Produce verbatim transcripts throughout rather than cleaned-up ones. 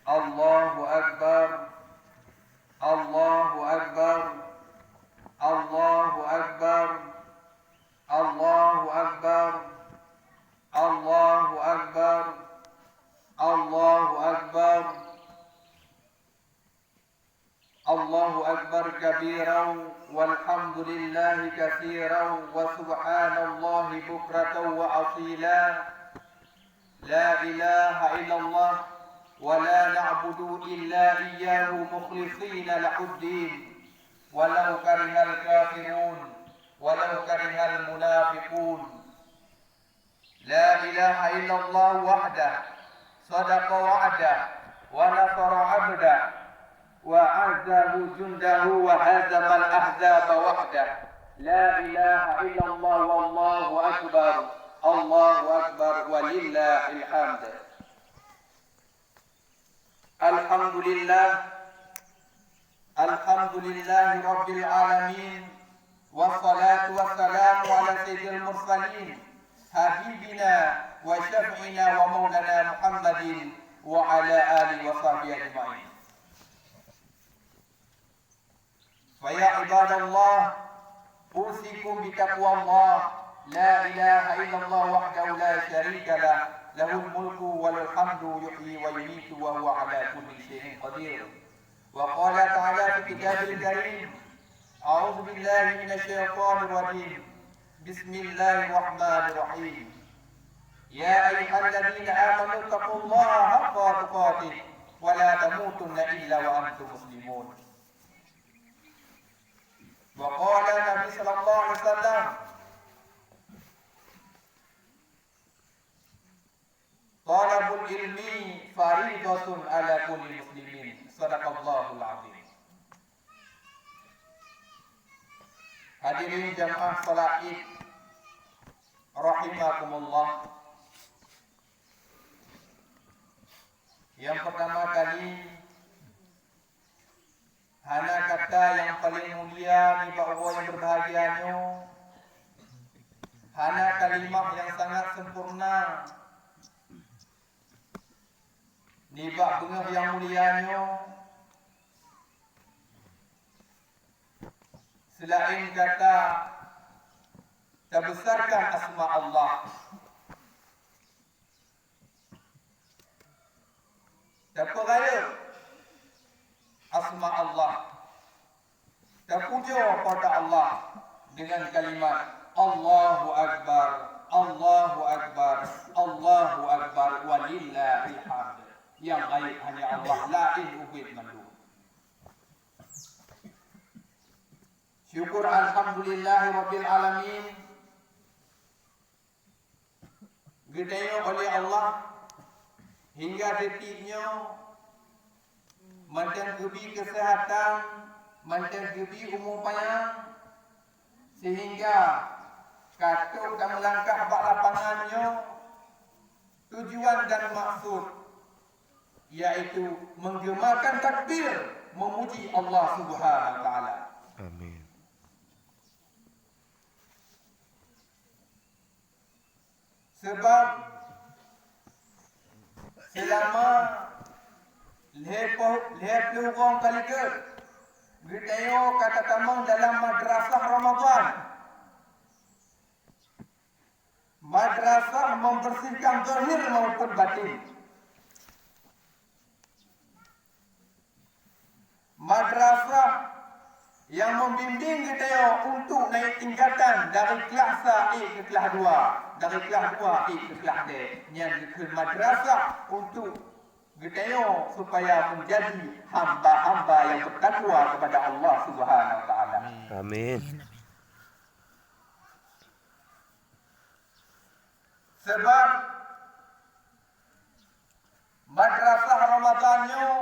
Allahu Akbar. Allahu Akbar. Allahu Akbar. Allahu Akbar. Allahu Akbar. Allahu Akbar. Allahu Akbar kabira, walhamdulillahi katsira, wa subhanallahi bukratan wa asila. La ilaha illallah, wa la na'budu illa iyyahu mukhlishina lahuddin, walau karihal kafirun, walau karihal munafiqun. La ilaha illallah wahdah, sadaqa wa'dah, wa nasara 'abdah, wa 'azzahu jundahu, wa hazamal ahzaba wahdah. La ilaha illallah, wallahu akbar, Allahu akbar, walillahil hamd. Alhamdulillah. Alhamdulillahi rabbil alamin. Wassalatu wassalamu ala sayyidil mursalin, habibina wa syafi'ina wa maulana Muhammadin wa ala alihi wa sahbihi ajma'in. Fa ya ibadallah, usikum bi taqwallah, la ilaha illallah wahdahu la syarika lah, lahul mulku wa lahul hamdu, yuhyi wa yumitu wa huwa ala kulli syai'in qadir. Wa qala ta'ala fi kitabil karim, a'udzu billahi minasy syaithanir rajim. Bismillahirrahmanirrahim. Ya ayyuhalladzina amanu taqullaha haqqa tuqatih wa la tamutunna illa wa antum muslimun. Wa qala Nabi sallallahu alaihi wasallam, "Talabul ilmi faridatun ala kulli muslimin." Sadaqallahul azim. Hadirin jamaah salat Id rahimakumullah. Yang pertama kali, hana kata nyang paleng mulia nibak uroe nyang berbahagia nyoe, hana kalimah nyang sangat sempurna nibak beungoh nyang mulia nyoe, seulaén gata tabesarkan asma Allah. Tapeurayeuk asma Allah, tapujoe Po teu Allah deungon kalimat, "Allahu Akbar, Allahu Akbar, Allahu Akbar, walillahil hamd." Nyang rayeuk hanya Allah, laén ubit mandum. Syukur alhamdulillahi rabbil alamin. Geutanyoe oleh Allah hingga detik nyoe mantong geubi keuseuhatan, mantong geubi umu panyang, sehingga ka trok tameulangkah bak lapangan nyoe. Tujuan dan maksud yaitu menggemakan takbir memuji Allah Subhanahu wa Taala. Amin. Sabab seulama lhèe po-, lhèe ploh uroe ka likot, geutanyoe ka tatamong dalam madrasah Ramadan. Madrasah membersihkan zahir maupun batin. Madrasah nyang membimbing geutanyoe untuk naik tingkatan dari kelas sa ék keu kelas dua, dari kelas dua ék keu kelas dek. Nyan geukheun madrasah untuk geutanyoe supaya menjadi hamba-hamba yang bertakwa kepada Allah Subhanahu wa Taala. Amin. Sabab madrasah Ramadan nyoe,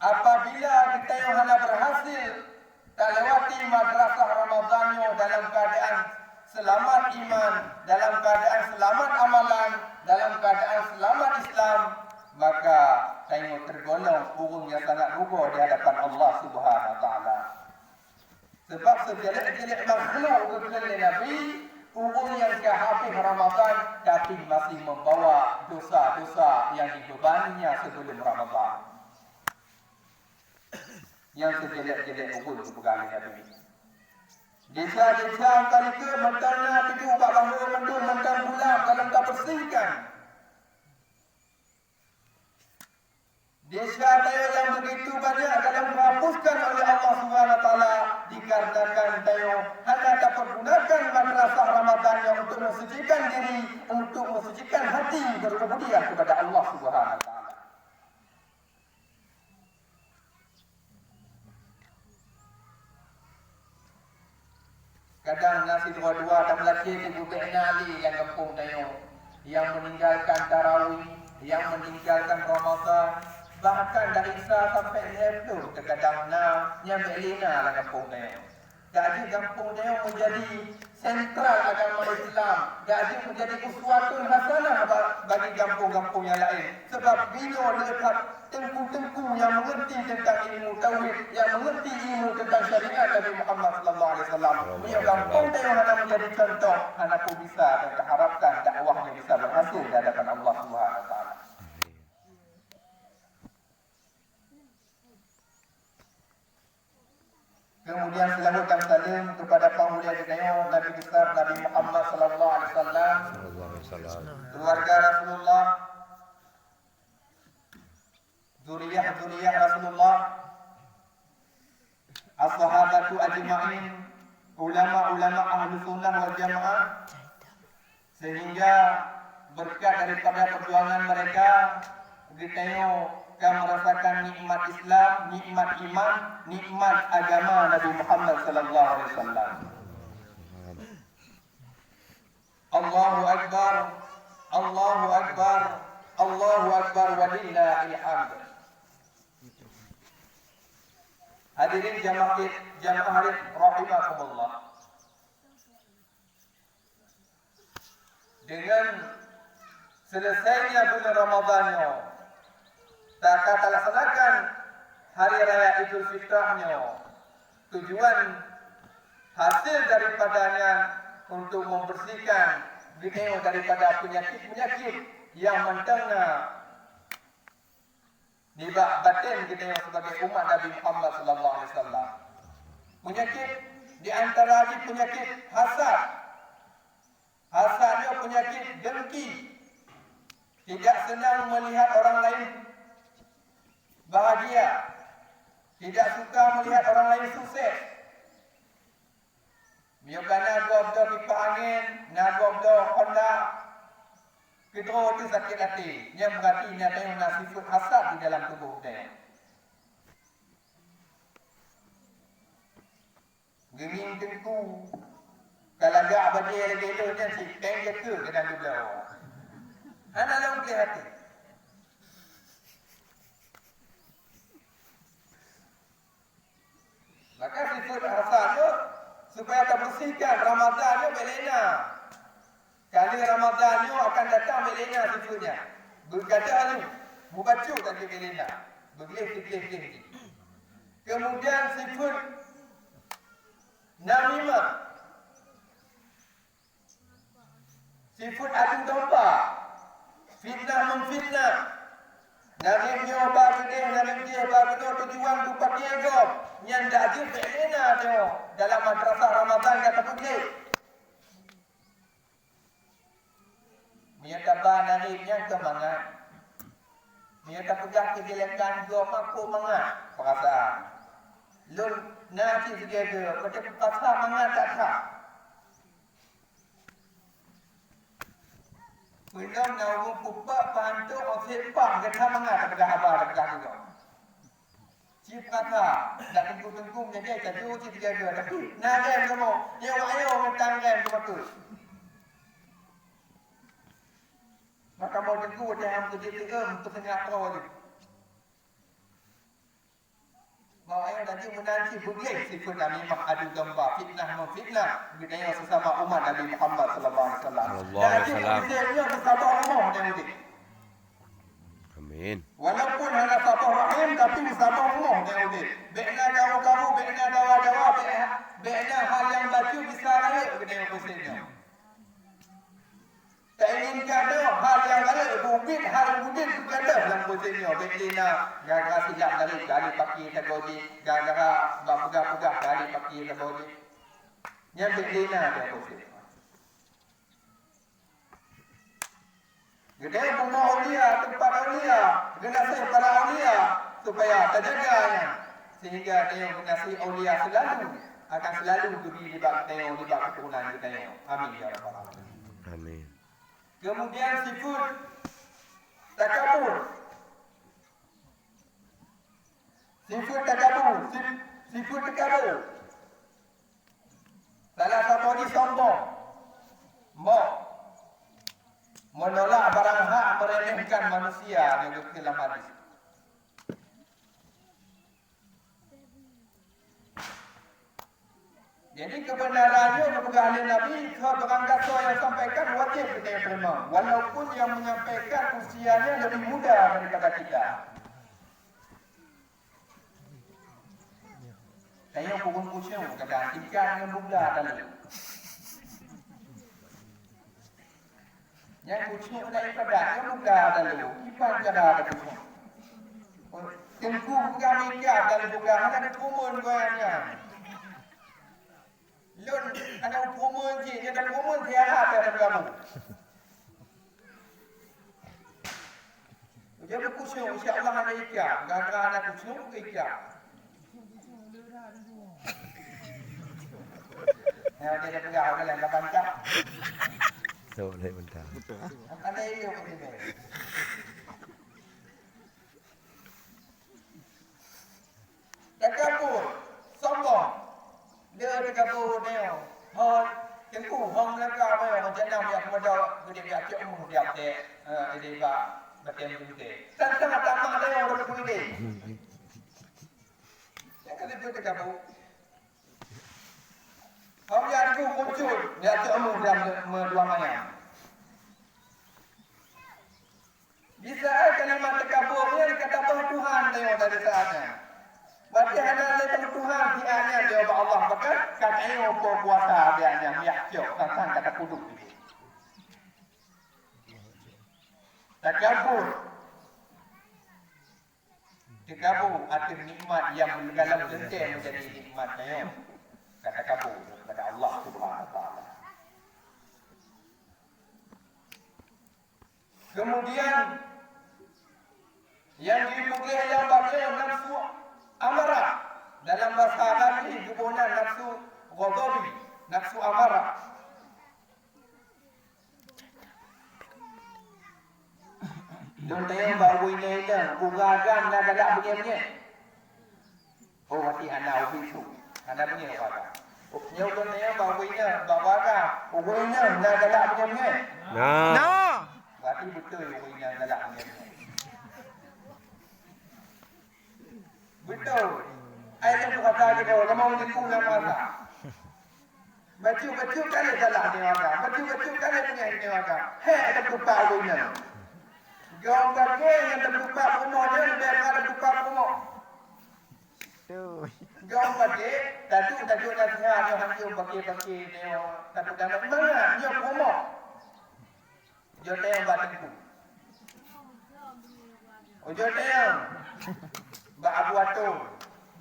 apabila geutanyoe hana berhasil talewati madrasah Ramadan nyoe dalam keadaan selamat iman, dalam keadaan selamat amalan, dalam keadaan selamat Islam, maka tanyoe tergolong ureuëng nyang sangat rugoe di hadapan Allah Subhanahu wa Taala. Sabab seujelek-jelek makhluk geukheun lé Nabi, Ureuëng nyang ka habéh Ramadhan tapi masih membawa dosa-dosa yang dibebaninya sebelum Ramadhan. Nyang seujelek-jelek ureuëng geupeugah lé Nabi. Desya-desya ka likot mantong na tujoh bak bahô mandum mantong bulan ka lheueh tabersihkan. Desya tanyoe nyang begitu banyak ka lheueh dihapuskan oleh Allah Subhanahu wa Taala dikarenakan tanyoe hana tapergunakan madrasah Ramadhan nyoe untuk mensucikan diri, untuk mensucikan hati berubudiyah kepada Allah Subhanahu wa Taala. Kadang na sidroe-droe tameulakée teubeubaih na lé lam gampông tanyoe, nyang meninggalkan tarawih, nyang meninggalkan Ramadhan, bahkan dari Isya sampai lhée ploh teukadang na nyang bék lé na lam gampông tanyoe. Ka jeuet gampông tanyoe menjadi sentral agama Islam, ka jeuet menjadi uswatun hasanah ba-, bagi gampông-gampông nyang laén. Sebab binoe le that teungku-teungku nyang mengerti teuntang ilmu tauhid, nyang mengerti ilmu teuntang syariat Nabi Muhammad sallallahu alaihi wasallam. Meunyoe gampông tanyoe hana menjadi contoh, hana peue bisa dan taharapkan dakwah nyang bisa berhasil di hadapan Allah Subhanahu wa Taala. Kemudian selawat dan salam kepada panghulée geutanyoe Nabi besar Nabi Muhammad sallallahu alaihi wasallam, keluarga Rasulullah, zuriyah-zuriyah Rasulullah, as-sahabatu ajma'in, ulama-ulama ahlu sunnah wal jamaah, sehingga berkat daripada perjuangan mereka, geutanyoe ka merasakan nikmat Islam, nikmat iman, nikmat agama Nabi Muhammad sallallahu alaihi wasallam. Allahu Akbar, Allahu Akbar, Allahu Akbar, walillahil hamd. Hadirin jamaah, jamaah rahimakumullah. Dengan selesainya bulan Ramadhan nyoe, ta-, ka talaksanakan Hari Raya Idul Fitrah nyoe. Tujuan hasil daripadanya untuk membersihkan geutanyoe daripada penyakit-penyakit yang mantong na nibak batin geutanyoe sebagai umat Nabi Muhammad sallallahu alaihi wasallam. Penyakit di antara jih penyakit hasad. Hasad nyoe penyakit dengki. Tidak senang melihat orang lain bahagia. Tidak suka melihat orang lain sukses. Meunyoe ka na gob bloe kipah angén, na gob bloe Honda, keudroe teuh sakét até, nyan beurati na teuh na sifeuet hasad di dalam tuboh geutanyoe. Geungieng teungku, ka lagak bajée lagée lôn nyan cit, péng jakeuet keunan geubloe. Hana lom gleh até. Maka sifeuet hasad nyoe, supaya tabersihkan Ramadhan nyoe bék lé na. Kali Ramadhan nyoe akan datang bék lé na sifeuet nyan. Beugadah lom, mubacut lagée bék lé na. Beugleh sigleh-gleh jih. Kemudian sifeuet namimah. Sifeuet adu domba, fitnah meufitnah. Namiet nyoe ba keudeh, namiet jéh ba keunoe, tujuan beupaké gob. Nyan dak jeuet bék lé na nyoe dalam madrasah Ramadhan ka tapeugleh. Meunyoe taba namiet nyan keu mangat, meunyoe tapeugah keujelekan gob, makot mangat peurasaan. Lôn na cit sigoe-goe, peue teupeukasa mangat that-that. Peulom na ureuëng peupak peuhantom, ósé pah gata mangat tapeugah haba, tapeugah keudroe. Cit rasa, dak teungku-teungku meunyoe jai taju cit jaga, tapi na rem kamoe, nyoe ayo ngon tan rem keu batus. Maka mau teungku jangan begitu em, peusengak droe laju. Mau ayah laju meunan cit beugleh sifeuet namimah, adu domba, fitnah meufitnah geutanyoe sesama umat Nabi Muhammad sallallahu alaihi wasallam. Sallallahu alaihi wasallam. Dan cit Hussein nyoe beusabah rumoh dan udeh. Amin. Walaupun hana saboh rahim, tapi beusabah rumoh dan udeh. Bék na karu-karu, bék na dawa-dawa, bék, bék na hal nyang bacut bisa rayeuk geutanyoe Hussein nyoe. Inginkan nyoe hal nyang rayeuk, beubit hal beubit geugadoh lam peuseuen nyoe. Bèk lé na gara-gara silap lalu galeh paké sagoe jih, gara-gara bak peugah-peugah galeh paké sagoe jih. Nyan bèk lé na lam peuseuen. Geutanyoe bumoe aulia, teumpat aulia, geunaséh para aulia, supaya tajaga nyan, sehingga tanyoe geunaséh aulia seulalu, akan seulalu geubri nibak geutanyoe, nibak keuturonan geutanyoe. Amin ya rabbal alamin. Amin. Kemudian sifat takabur. Sifat takabur, sif-, sifat takabur. Salah satu jih sombong. Mok. Menolak barang hak, meremehkan manusia, nyang geukheun lam hadis. Jadi, kebenaran nyoe geupeugah lé Nabi, soe barang gasoe nyang sampaikan wajéb geutanyoe teurimong, walaupun nyang menyampaikan usianya lebih muda daripada kita. Tanyoe kureueng khusyuk kadang, ikat ngon buga talo. Nyang khusyuk na ibadat ngon buga talo, kiban cara talo. Teungku buga ikat talo buga, hana teupeureumeun goyang nyan. Lôn hana teupeureumeun jih, nyang teupeureumeun sihat teuh kamoe. Jadi khusyuk, insya Allah hana ikat. Gara-gara hana khusyuk, ikat. Ya, dia dah pegang, dia dah bantah. So, lain bantah. Ada ilmu kat sini. Takabur, sombong. Dia takabur dia. Ho, teungku, ho meulangka bayoe, macam mana biak keumada, geude biak cok mu diam dek, eh, di bak bateng bunte. Tantang tamak dia orang pun ini. Yang kata dia takabur. Ho biak tu muncul, biak cok mu diam dek, meudua mayang. Di saat kalimat takabur nyan ka tabah Tuhan tanyoe dari saat nyan. Berarti hana lé tabah Tuhan siat nyan di bak Allah, bahkan ka tanyoe po kuasa siat nyan miyak cok sang-sang ka tapuduk. Takabur. Takabur ateueh nikmat nyang meugalak teuntèe menjadi nikmat tanyoe. Ka takabur kepada Allah Subhanahu wa Taala. Kemudian, nyang jipeugah nyang bagian nafsu amarah. Dalam bahasa Arab ni geuboh nan nafsu ghadabi, nafsu amarah. Lôn tanyong bak ureueng inong, ureueng agam na galak beungèh-beungèh? Oh, berarti hana ubit tu. Hana beungèh waga. Oh, nyoe ulôn nyoe bak ureueng inong, bak waga. Ureueng inong na galak beungèh-beungèh? Na. Na. Berarti beutôi ureueng inong galak beungèh-beungèh. Beutôi. Ai nyan peukasa jih, kamoe ureueng Teungku nyang peukasa. Bacut-bacut ka lheueh galak nyoe agam. Bacut-bacut ka lheueh beungèh nyoe agam. Hék, ada peukasa ureueng inong. Gom bagèe nyang teupeugah peurumoh nyan leubeh that teupeugah peurumoh. Betul. Gom bagèe, taduek-taduek nasihat nyoe hanjeuet bagèe-bagèe nyoe, tapeugah mangat nyoe peurumoh. Jok tayang bak teungku. Jok tayang bak Abu Atong.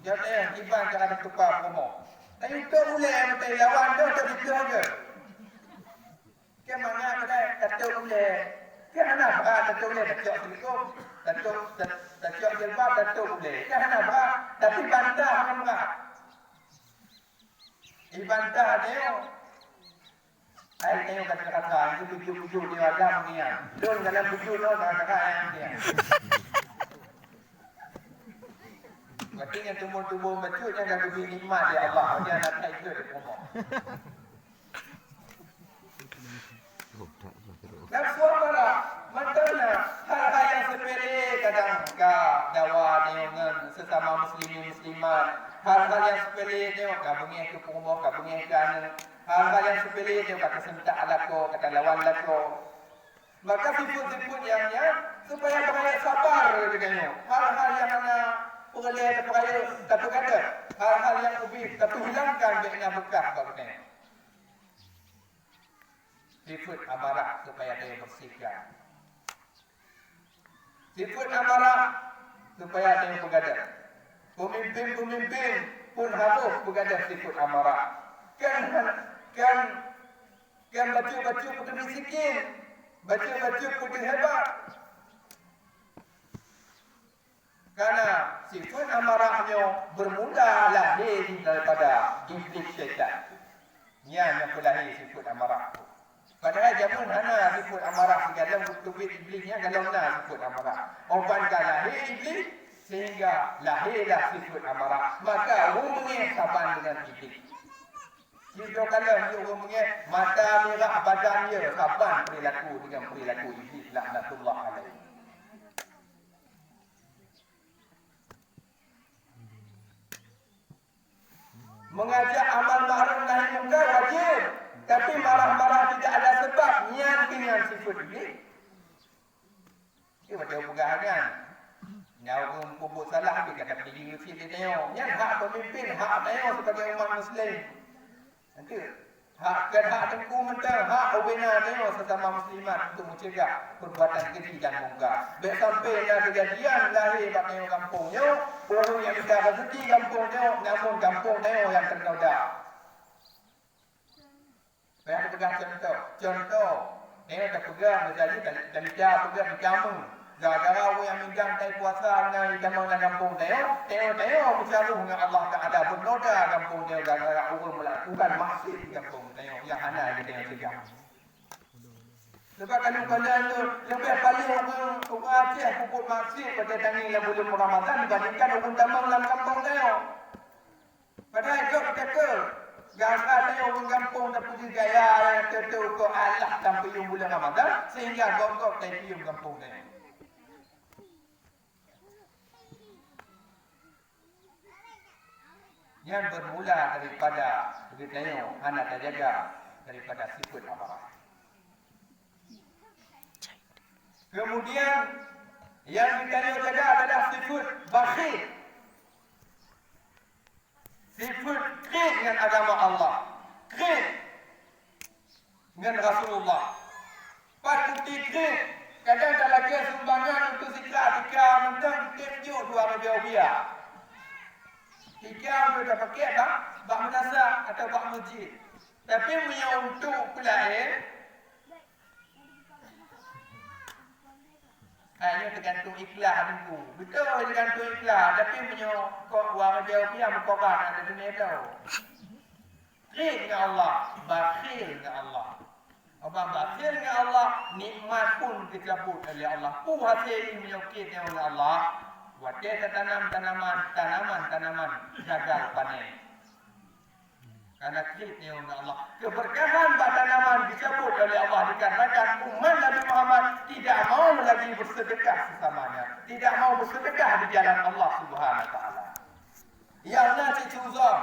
Jok tayang kiban cara teupeugah peurumoh. Tapi untuk ulèe meutai lawan tu, tak dikeue ke? Kan mangat padahai tatôp ulèe. Kan hana brat tatôp ulèe, tacok silikon, tatôp, ta-, tacok jilbab, tatôp ulèe. Kan hana brat, tapi bantah ngon brat. Ibantah nyoe. Ai nyoe kata-kata, itu tujuh-tujuh dia ada mengiang. Lôn dalam tujuh nyoe kata-kata yang dia. Berarti nyang tuboh-tuboh bacut nyan ka geubri nikmat lé Allah, jadi aneuk that jeuet dipurumoh. Nafsu amarah, mantong na hal-hal nyang sepele kadang ka dawa nyoe ngon sesama muslimin muslimat. Hal-hal nyang sepele nyoe ka beungèh keu purumoh, ka beungèh keu aneuk. Hal-hal nyang sepele nyoe ka teuseuntak lakoe, ka talawan lakoe. Maka sifeuet-sifeuet nyang nyan supaya beuraya sabar lagèe nyoe. Hal-hal nyang hana peureulèe tapeurayeuk, tapeugadôh. Hal-hal nyang ubit, tapeuhilangkan, bèk na beukah bak geutanyoe. Sifeuet amarah supaya tanyoe bersihkan. Sifeuet amarah supaya tanyoe peugadeuh. Peumimpin-peumimpin pun harôh peugadeuh sifeuet amarah. Kan, kan, kan bacut-bacut peuteubiet sikin, bacut-bacut peuteubiet hebat. Karena sifeuet amarah nyoe bermula lahé daripada Iblis syaitan. Nyan nyang peulahé sifeuet amarah tu. Padahai jameun hana sifeuet amarah, sigohlom geuteubiet Iblis nyan gohlom na sifeuet amarah. Óh ban ka lahé Iblis, sehingga lahé lah sifeuet amarah. Maka ureuëng meungéh saban dengan Iblis. Sidroe kalon ureuëng meungéh, mata mirah badan jih saban perilaku dengan perilaku Iblis laknatullah alaihi. Mengajak amal ma'ruf nahi mungkar wajib, tapi marah-marah tidak ada sebab, nyan keuh nyan sifeuet Iblis. Di watée peugah nyan, nyan ureuëng peubuet salah, tapi kata peudiri cit di tanyoe. Nyan hak peumimpin, hak tanyoe sebagai umat muslim. Hak, kon hak teungku mantong, hak ubena tanyoe sesama muslimat untuk mencegah perbuatan keji dan mungkar. Bék sampai na kejadian lahé bak tanyoe gampông nyoe, ureuëng nyang mita rezeki gampông nyoe, namun gampông tanyoe nyang teunoda. Bék tapeugah contoh. Contoh, tanyoe tapeugah misalnya, tamita peugah mita meuh. Gara-gara ureuëng nyang mita tai puasa na itamong lam gampông tanyoe, tanyoe, tanyoe meusaboh ngon Allah Taala, beunoda gampông tanyoe gara-gara ureuëng melakukan maksiat di gampông tanyoe nyang hana lé tanyoe cegah. Sebab kadang-kadang tu leubeh paléh ureuëng, ureuëng Aceh peubuet maksiat pada tangieng lam buleuen Ramadhan dibandingkan ureuëng tamong lam gampông tanyoe. Padahai gob teuka, gara-gara tanyoe ureuëng gampông tapeugah gaya nyang teuka Allah lam piôh buleuen Ramadhan, sehingga gob-gob tapiôh gampông tanyoe. Nyan bermula daripada geutanyoe hana tajaga daripada sifeuet amarah. Kemudian, nyang geutanyoe jaga adalah sifeuet bakhil. Sifeuet kriet ngon agama Allah, kriet ngon Rasulullah. Pat teuma kriet, kadang talakée sumbangan untuk sikrak tika mantong, teutab jok dua ribée rupiah. Tika untuk tapakée bak, bak meunasah atau bak meuseujid. Tapi meunyoe untuk peulaén, hai, nyoe teugantung ikhlas teungku. Beutôi teugantung ikhlas, tapi meunyoe kok dua ribée rupiah meukoban ada dunia tu. Kriet ngon Allah, bakhil ngon Allah. Orang bakhil ngon Allah, nikmat pun geucabut oleh Allah. Peue hasé jih meunyoe kriet ngon Allah? Watée tatanam tanaman, tanaman-tanaman gagal panen. Karena kriet ngon Allah. Keberkahan bak tanaman dicabut oleh Allah dikarenakan umat Nabi Muhammad tidak mau lagi bersedekah sesamanya, tidak mau bersedekah di jalan Allah Subhanahu wa taala. Nyang na cit suzon,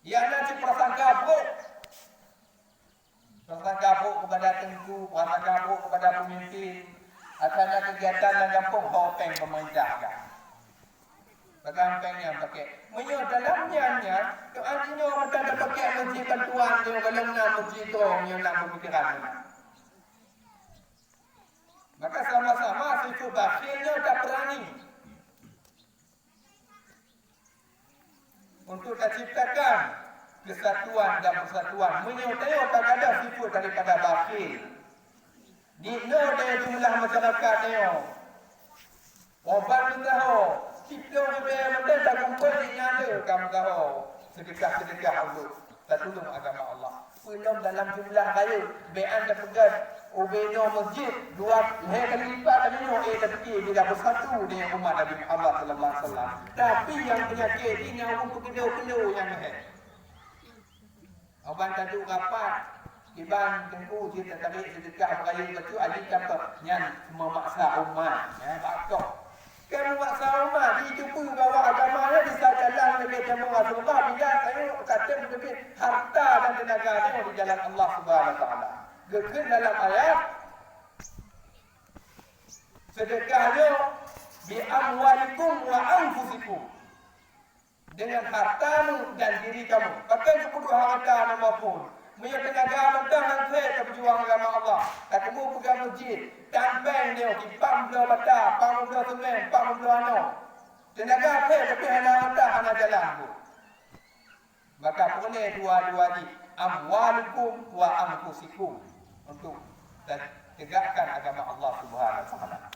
nyang na cit prasangka buruk. Prasangka buruk kepada teungku, prasangka buruk kepada pemimpin. Asai na kegiatan lam gampông, ho péng pemerintah ka. Pegang péng nyan pakai. Meunyoe dalam nyan nyan, doa jinoe mantong tapakai meuji bantuan nyoe, golom na meuji droe nyoe lam pemikiran nyoe. Maka sama-sama sifeuet bakhil nyoe taperangi. Untuk taciptakan kesatuan dan persatuan, meunyoe tanyoe tagada sifeuet daripada bakhil, di jinoe tanyoe jumlah masyarakat tanyoe, obat meusaho, siplôh ribée mantong takumpôi di nyan le ka meusaho, sedekah-sedekah untuk tatulông agama Allah. Peulom dalam jumlah rayeuk, bék an tapeugah ubé nyoe meuseujid dua lhée kali lipat dari nyoe, eh, tapiké bila beusatu deungon umat Nabi Muhammad sallallahu alaihi wasallam. Tapi nyang peunyakét jih nyan ureuëng peukeudô-keudô nyang meuhé. Oban taduek rapat, kiban teungku jih tatarek seudeukah beurayeuk bacut, aji cakap nyan meumaksa umat, nyan bakoh. Keu meumaksa umat, jiteupeue bahwa agama nyan bisa jalan lagée tamong Rasulullah bila tanyoe ka tem teubiet harta dan teunaga nyoe di jalan Allah Subhanahu wa Taala. Geukheun dalam ayat, "Seudeukah nyoe bi amwalikum wa anfusikum." Dengan hartamu dan diri kamu. Pakon geupeuduek harta na maupun? Meunyoe teunaga mantong nyang keu tapeujuang agama Allah, tateumé peugah meuseujid, tampéng nyoe, kiban bloe bata, pang bloe seumén, pang bloe anoe. Teunaga keu tapi hana mantong, hana jalan pun. Maka peureulée dua-dua jih, amwalukum wa anfusikum, untuk tegakkan agama Allah Subhanahu wa Taala.